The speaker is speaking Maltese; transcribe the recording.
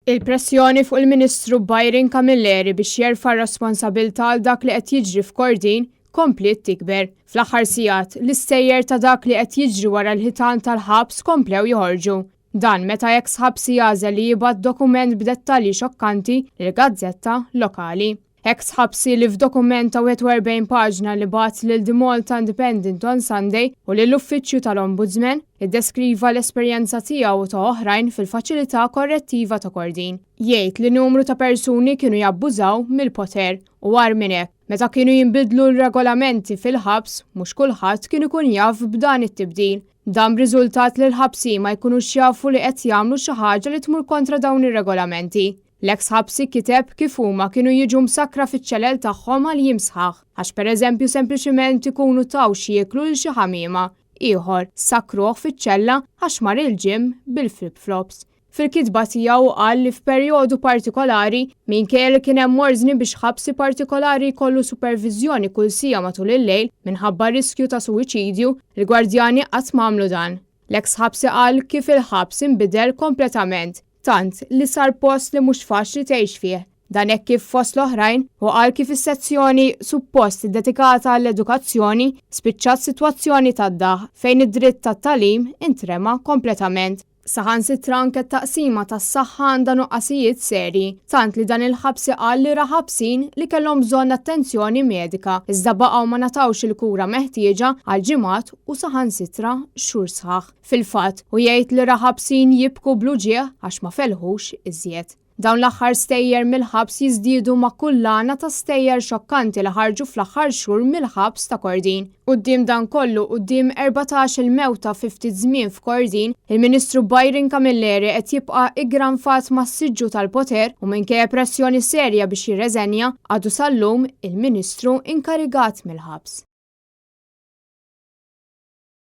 Il-pressjoni fuq il-Ministru Byron Camilleri biex jerfa' r-responsabilità għal dak li qed jiġri f'Kordin kompliet tikber. Fl-aħħar sigħat, l-istejjer ta' dak li qed jiġri wara l-ħitan tal-ħabs komplew joħorġu. Dan meta eks ħabsi għażel li jibgħat dokument b'dettalji xokkanti lill-gazzetta lokali. Eks ħabsi li f'dokument ta' 41 paġna li bagħat lil The Malta Independent on Sunday u lill-Uffiċċju tal-Ombudsman, iddeskriva l-esperjenza tiegħu u ta' oħrajn fil-Faċilità Korrettiva ta' Kordin. Jgħid li numru ta' persuni kienu jabbużaw mill-poter u agħar minn hekk, meta kienu jinbidlu r-regolamenti fil-ħabs, mhux kulħadd kien ikun jaf b'dan it-tibdil. Dan b'riżultat li l-ħabsin ma jkunux jafu li qed jagħmlu xi ħaġa li tmur kontra dawn ir-regolamenti. L-eks ħabsi kiteb kif huma kienu jiġu msakkra fiċ-ċelel tagħhom għal jiem sħaħ, għax pereżempju sempliċiment ikunu taw x'jieklu lil xi ħamiema. Ieħor, sakkruh fiċ-ċella għax mar il-gym bil-flip flops. Fil-kitba tiegħu hu qal li f'perjodu partikolari, minkejja li kien hemm ordni biex ħabsi partikolari jkollu superviżjoni kull siegħa matul il-lejl minħabba riskju ta' suwiċidju, il-gwardjani qatt m'għamlu dan. L-eks ħabsi qal kif il-ħabs inbidel kompletament, tant li sar post li mhux faċli tgħix fih. Dan hekk kif fost l-oħrajn hu qal kif is-sezzjoni suppost iddedikata għall-edukazzjoni spiċċat sitwazzjoni tad-daħq fejn id-dritt tat-tagħlim intrema kompletament. Saħansitra anke t-taqsima tas-saħħa għandha nuqqasijiet serji, tant li dan il-ħabsi qal li ra ħabsin li kellhom bżonn attenzjoni medika iżda baqgħu ma ngħatawx il-kura meħtieġa għal ġimgħat u saħansitra xhur sħaħ. Fil-fatt, hu jgħid li ra ħabsin jibku bl-uġigħ għax ma felħux iżjed. Dawn l-aħħar stejjer mill-ħabs jiżdiedu ma' kullana ta' stejjer xokkanti li ħarġu fl-aħħar xhur mill-ħabs ta' Kordin. Quddiem dan kollu, quddiem 14-il mewta fi ftit żmien f'Kordin, il-Ministru Byron Camilleri qed jibqa' iggranfat mas-siġġu tal-poter u minkejja pressjoni serja biex jirreżenja, għadu sal-lum il-Ministru inkarigat mill-ħabs.